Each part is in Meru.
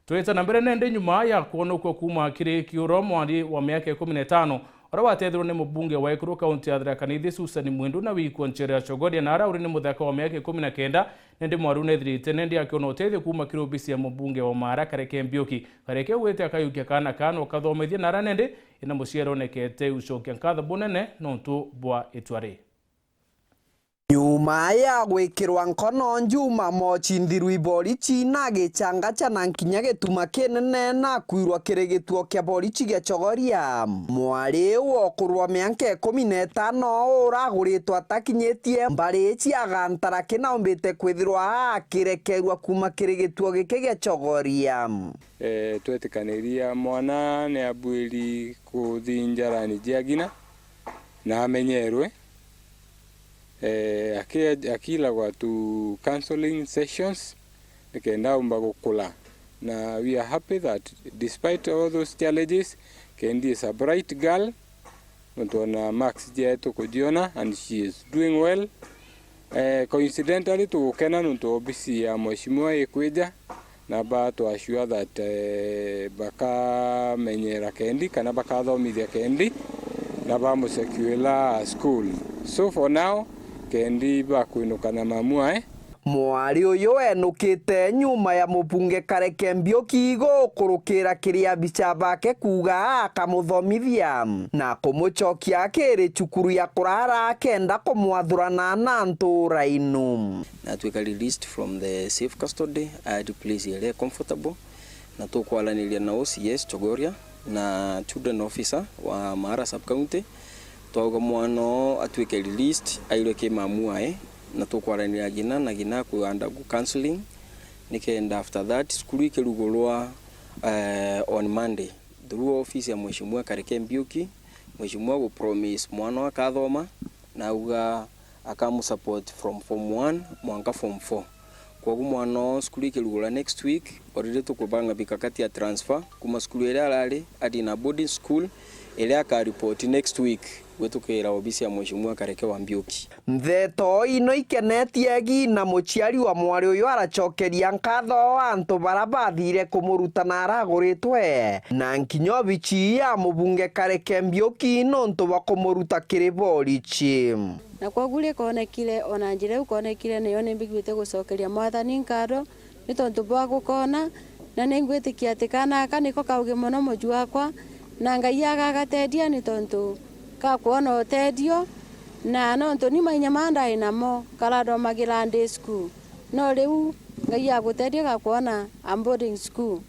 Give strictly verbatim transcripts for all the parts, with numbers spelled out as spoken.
Twita na mbere nende nyuma ya kwonokua kuuma kiri kiuro mwari wa miaka ikumi na itano, uria wateethirwe ni mubunge wa Ekuru kaunti ya Tharaka Nithi Susan Mwindu na wikua nchere ya Chogoria na ara uri ni muthaka wa miaka ikumi na kenda, nende mwari unethirite nende akiona utethio kuuma kiri obisi ya mubunge wa Maara Kareke Mbiuki. Kareke ugwite akayukia kaana kana ukathomithia na ara nende ina muciari onekete ucokia nkatho bunene nontu bwa itua ri. Nyuma ya gwikirwa nkono Juma Mochi nthiru iborichi na gichanga cha na nkinya gituma kinene na kwirwa kiri gituo kia borichi gia Chogoria, mwari uyu ukurwa mianka ikumi na itano uraguritwe atakinyitie mbari cia Gantara kinaumbite kwithirwa akirekerua kuuma kiri gituo giki gia Chogoria. Eh, twetikaniria mwana ni abuiri kuthinja rani jia gina na amenyerwe. Eh, aki-, akilagwa to counseling sessions nikenda aumba gukula. Na we are happy that despite all those challenges, Kendi is a bright girl, nontu ona marks jietu kujiona and she is doing well. Eh, coincidentally tugukena nontu obisi ya mheshimiwa ikwija, na ba to assure that, eh, bakamenyera Kendi kana bakathomithia Kendi na bamusecuela school. So for now, Kendi bakwinuka na mamu ae. Mwari uyu enukite nyuma ya mubunge Kareke Mbiuki gukurukira kiri abicha bake kuuga akamuthomithia na kumucokia kiri cukuru ya kurara akenda kumwathurana na ntura inu. Natwika released from the safe custody, I had place iria comfortable, na tukwaraniria na O C S Chogoria na children officer wa Maara sub county, twauga mwana oo atwike released airwe ki mamu ae, na tukwaraniria gina na gina ku undergo counseling, nikenda after that cukuru ikirugurwa, eh, on Monday through office ya Mheshimiwa Kareke Mbiuki. Mheshimiwa gu promise mwana oo akathoma na auga akamusupport from form one mwanka form four. Kwogu mwana oo cukuru ikirugura next week, already tukubanga mikakati ya transfer kuma cukuru iria arari athi na boarding school iria akaripoti next week gwitukira obisi ya Mheshimiwa Kareke wa Mbiuki. Ntheto ino ikenetie egi na muciari wa mwari uyu aracokeria nkatho antu bara bathire kumuruta na araguritwe na nkinya obichi ya mubunge Kareke Mbiuki nontu bwa kumuruta kiri borichi. Na kwogu rikoonekire, o na njira iu koonekire, niyo nimbigite gucokeria Mwathani nkatho ni tontu bwa gukoona, na ningwitikia ati kaana aka niko kaugi mono muju wakwa, na Ngai agagateethia ni tontu ka kwona uteethio, na nontu ni mainya maa ndai namo karathomagira day school, no riu Ngai aguteethia gakwona a boarding school.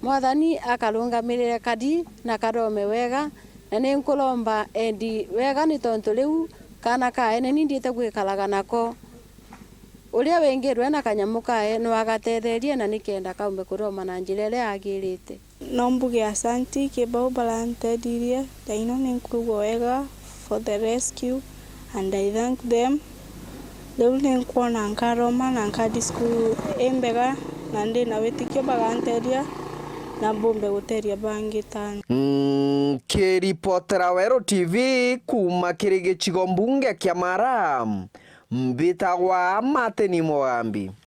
Mwathani akarungamirire kadi na kathome wega, na ni nkuromba endi wega, ni tontu riu kaana kaene ni ndiite gwikaraga nako. Uria wingirwe na kanyamu kae no agatetherie, na nikenda kaumbe kuthoma na njira iria yagirite. No mbuge asanti ki bau barantethirie, thaino ni nkwigua wega for the rescue and I thank them. Riu ni nkwona nkaroma na nkathi cukuru imbega, na ndi na witikio bagantethia na mbumbe guteethia bangi ta. Nkiripotera Weru T V kuuma kiri gicigo mbunge kia Mara, mbitagwa Martin Mugambi.